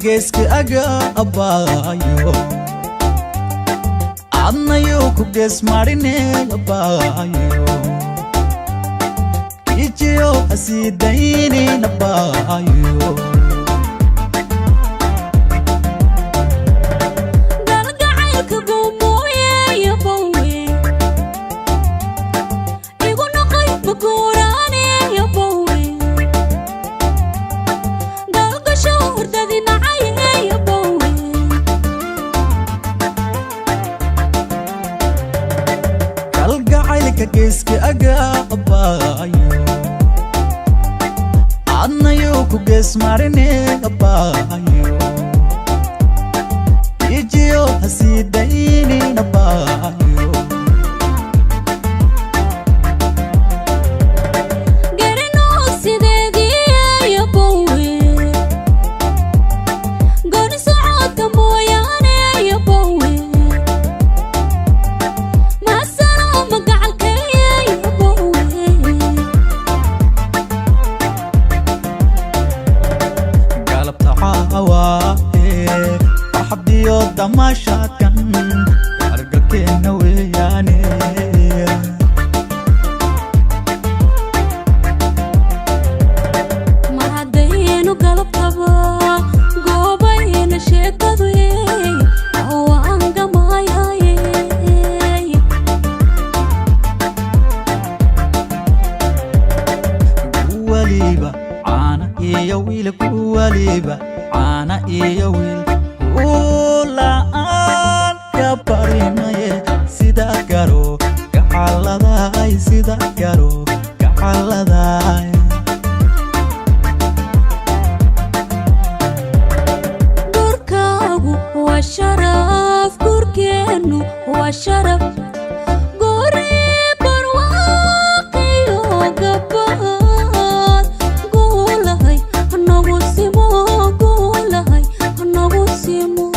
Geeska aga abaayo, adnayo ku gees marine abaayo, kijiyo hasiidaynin abaayo. Galgacaylka guumooyeya bowe, igu noqoy maguuraaneya bowe, galgasho hurdadi nacayeya bowe. Kalgacaylka geeska aga abaayo, adnayo ku gees marine abaayo, kijiyo hasiidaynin abaayo. Garanoo sideediyeya bowe, gooni socodka mooyaaneya bowe, maasano magacalkeeya bowe. Galabta caawaahe farxadiyo damaashaadkan argalkeenna weeyaane. Mar haddaynu galabtaba goobayna sheekadu, waan gamayaye. Waliba caana iyo wiil, kuwaliba caana iyo wiil ula'aan ka barinaye, sida garo gacaladaay, sida garo gacaladaay. Gurkaagu waa sharaf, gurkeennu waa sharaf, guri barwaaqiyo gabaad guulahay hanagu simo, guulahay hanagu simo.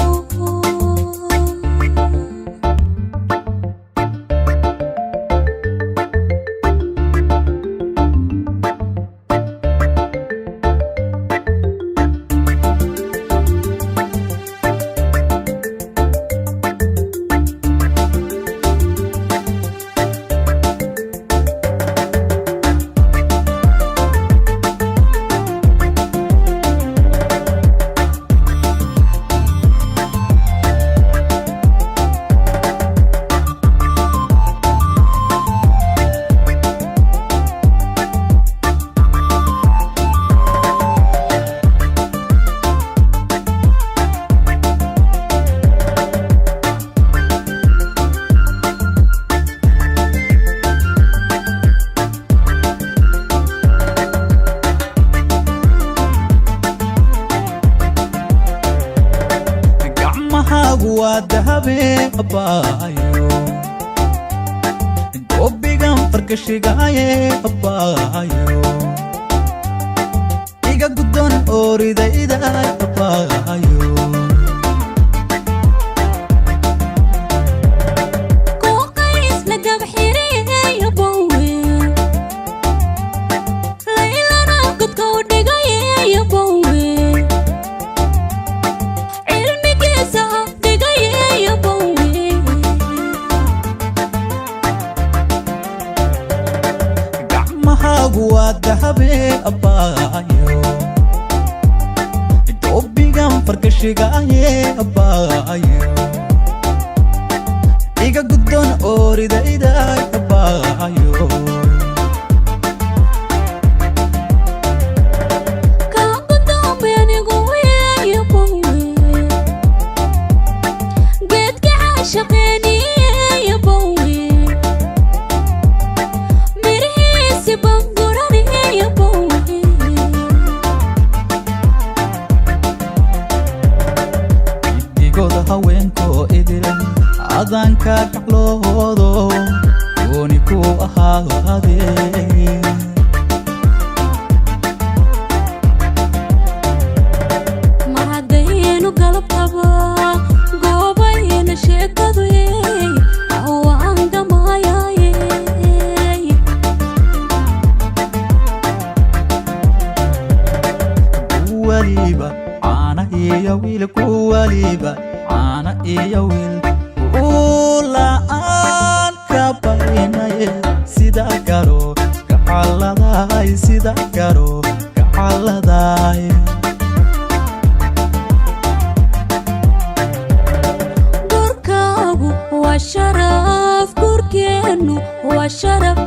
Gacmahaagu waa dahabe abaayo, goobigan farkashigaaye abaayo, iga guddoon ooridayda abaayo. Kuuqays lagab xiriyeya bowe, laylana godka u dhigayeya bowe, cilmigiisa dhigayeya bowe. Gacmahaagu waa dahabe abaayo, goobigan farkashigaaye abaayo, iga guddoon ooridayda abaayo. Kaa gudoomenigu weeya bowe, geedka caashaqeeniyeya bowe, mirihiisi banguraneya bowe. Idigooda haweenkoo idil adanka gacloodo gooni ku ahaadee. Mar haddaynu galabtaba goobayna sheekadu, waan gamayaye. Waliba caana iyo Iyo wiil ula'aan ka baynaye, sida garo gacaladaay, sida garo gacaladaay. Guurkaagu waa sharaf, guurkeennu waa sharaf.